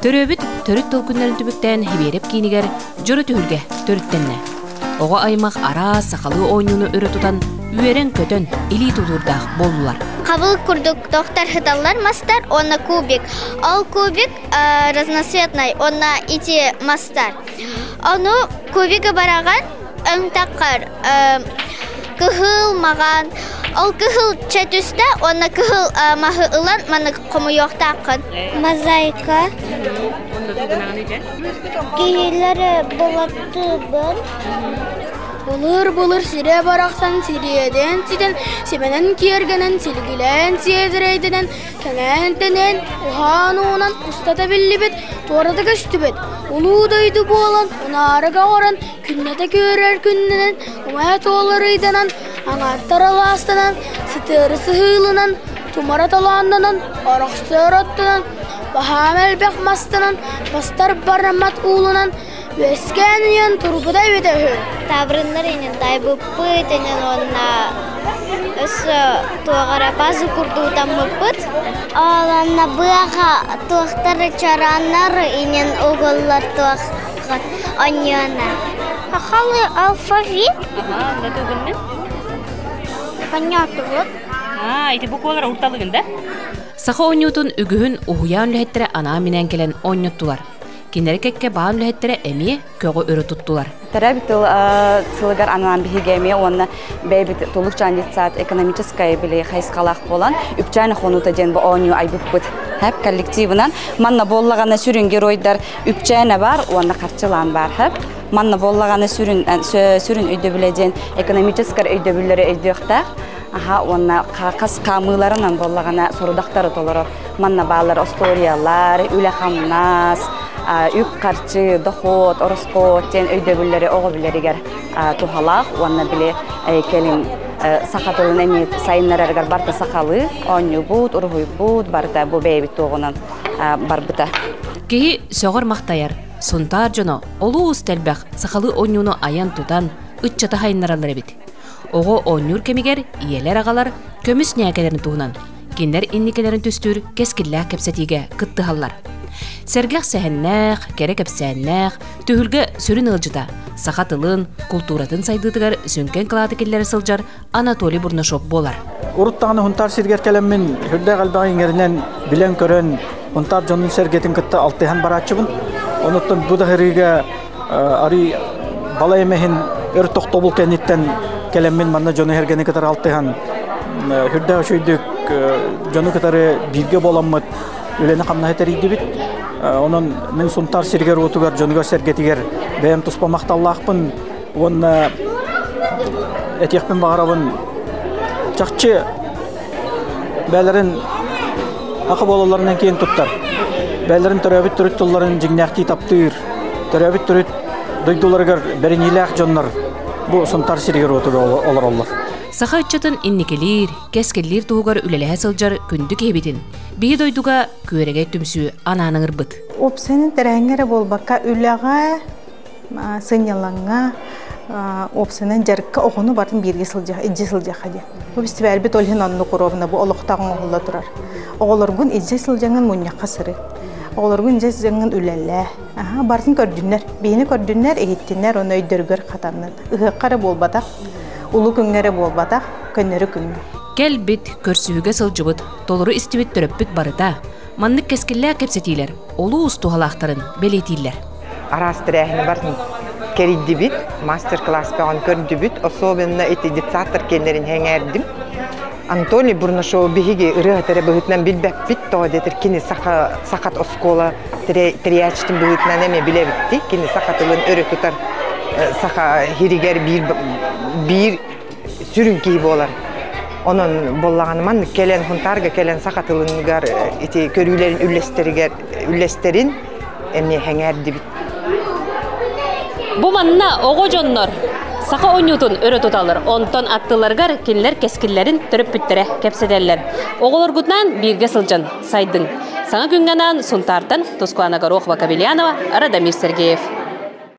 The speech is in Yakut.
Төрөөбүт төрүт тыл күннэрин түмүктээн Хибиэрэп киинигэр дьоро түһүлгэ төрүттэннэ. Оҕо аймах араас сахалыы оонньууну өрө тутан, үөрэн-көтөн, илии тутуурдаах буоллулар. Хабыл курдук тохтор сыталлар мастар уонна кубик. Ол кубик разноцветный уонна ити мастар. Ону кубига бараҕан өҥтөххөр кыһыл маҕан ол кыһыл чэ түстэ уонна кыһыл маһы ылан маннык хомуйуохтааххын. Мозаика. Киһилэр булаттыыбын. Былыр-былыр сирэ барахсан сириэдэн ситэн, симэнэн киэргэнэн, силигилээн сиэдэрэйдэнэн, кэҥээн-тэнэн, уһаан-уунан устата биллибит, туората көстүбэт, улуу дойду буолан, унаарыга оҥорон, күннэтэ күөрэр күннэнэн, умайа туолар ыйданан, аҥааттар алаастанан, сытыары сыһыыланан, тумара толооннонон, орохсоор оттонон, баһаам элбэх мастанан, бастар бараммат уулунан, үөскээн ийэн турбута эбитэ үһү. Таабырыннар инин тайбыппыт инин уонна өссө туох эрэ пазл курдук утаммыппыт. Олонно быаҕа туохтар чараннар инин угуллар туох онньуона. Сахалыы алфавит. Ага, да тугуннун? Понятно. А, ити буквалар урталыгын да? Саха оонньуутун үгүһүн уһуйаан үлэһиттэрэ анаан-минээн кэлэн оонньоттулар. Кинилэри кэккэ баан үлэһиттэрэ эмиэ көҕү өрө туттулар. Төрөөбүт тыл сылыгар анаан биһиги эмиэ уонна бэйэбит Тулукчаан детсад экономическай били хайысхалаах буолан Үпчээн хонуута диэн бу оонньуу айбыппыт. Хэп коллективынан манна буоллаҕына сүрүн геройдар Үпчээнэ бар уонна Харчылаан бар хэп. Манна буоллаҕына сүрүн сүрүн өйдөбүлэ диэн экономическай өйдөбүллэри өйдүөхтээх. Аха уонна хас хаамыыларынан буоллаҕына сорудахтары толорор. Манна бааллар остуоруйалар, үлэ-хамнас, үп-харчы, дохуот, ороскуот диэн өйдөбүллэри оҕо билэригэр туһалаах уонна били кэлин саха тылын эмиэ сайыннарарыгар барыта сахалыы оонньуубут, уруһуйбут барыта бу бэйэбит туоҕунан барбыта. Киһи сөҕөр-махтайар, Сунтаар дьоно олус элбэх сахалыы оонньууну айан-тутан, ыччаты сайыннараллар эбит. Оҕо оонньуур кэмигэр ийэлэр-аҕалар көмүс ньээкэлэрин туһунан кинилэр инникилэрин түстүүр кэскиллээх кэпсэтиигэ кыттыһаллар. Сэргэх сэһэннээх, кэрэ кэпсээннээх, түһүлгэ сүрүн ыалдьыта, саха тылын, култууратын сайдыытыгар сүҥкэн кылааты киллэрэ сылдьар Анатолий Бурнашов буолар. Урут даҕаны Хунтаар сиригэр кэлэммин сүрдээх элбэҕи иҥэринэн, билэн-көрөн, Хунтаар дьонун сэргэтин кытта алтыһан барааччыбын. Онуттан бу да сырыыга арый балай эмэһин өр тохтобул кэнниттэн кэлэммин манна дьону сэргэни кытары алтыһан сүрдээх үчүгэйдик дьону кытары бииргэ буоламмыт үлэни-хамнаһы тэрийдибит. Онон мин Сунтаар сиригэр-уотугар, дьонугар-сэргэтигэр бэйэм туспа махталлаахпын уонна этиэхпин баҕарабын чахчы бээлэрин аха буолалларынан киэн туттар. Бээлэрин төрөөбүт төрүт тылларын дьиҥнээхтии таптыыр, төрөөбүт төрүт дойдуларыгар бэриниилээх дьоннор бу Сунтаар сиригэр-уотугар олороллор. Саха ыччатын инникилиир, кэскиллиир туһугар үлэлэһэ сылдьар күндү киһибитин биһи дойдуга Күөрэгэй түмсүү анаан ыҥырбыт. Уопсайынан тэрээһиҥҥэ эрэ буолбакка, үлэҕэ, сынньалаҥҥа, уопсайынан дьарыкка оҕону барытын бииргэ сылдьа, илдьэ сылдьыахха диэн. Бу фестивальбит ол иһин оннук ровно бу олохтоох оҥоһулла турар. Оҕолоргун илдьэ сылдьаҥҥын мунньахха сырыт. Оҕолоргун илдьэ сылдьаҥҥын үлэлээ. Аха, барытын көрдүннэр. Биһини көрдүннэр, иһиттиннэр, ону өйдөрүгэр хатаннын. Ыһыахха эрэ буолбатах, улуу күҥҥэ эрэ буолбатах, көннөрү күҥҥэ. Кэлбит, көрсүһүүгэ сылдьыбыт, толору истибит төрөппүт барыта маннык кэскиллээх кэпсэтиилэр олус туһалаахтарын бэлиэтииллэр. Араас тэрээһини барытын кэрийдибит, мастер-класс бөҕөн көрдүбүт, особенно ити детсадтар киэннэрин сэҥээрдим. Анатолий Бурнашов биһиги ырыаһыт эрэ быһыытынан билбэппит, тоҕо диэтэр кини саха сахат оскуола тэрийээччитин быһыытынан эмиэ билэбит кини саха тылын өрө тутар саха иһигэр биир биир сүрүн киһи буолар. Онон буоллаҕына маннык кэлэн Хунтаарга кэлэн саха тылыгар ити көрүүлэрин үллэстэригэр үллэстэрин эмиэ сэҥээрдибит. Бу манна оҕо дьоннор саха оонньуутун өрө туталлар. Онтон аттыларыгар кинилэр кэскиллэрин төрөппүттэрэ кэпсэтэллэр. Оҕолоргутунаан бииргэ сылдьан сайдыҥ. Саҥа күҥҥэ анаан Сунтаартан Тускуана Горохова-Кабельянова, Радомир Сергеев.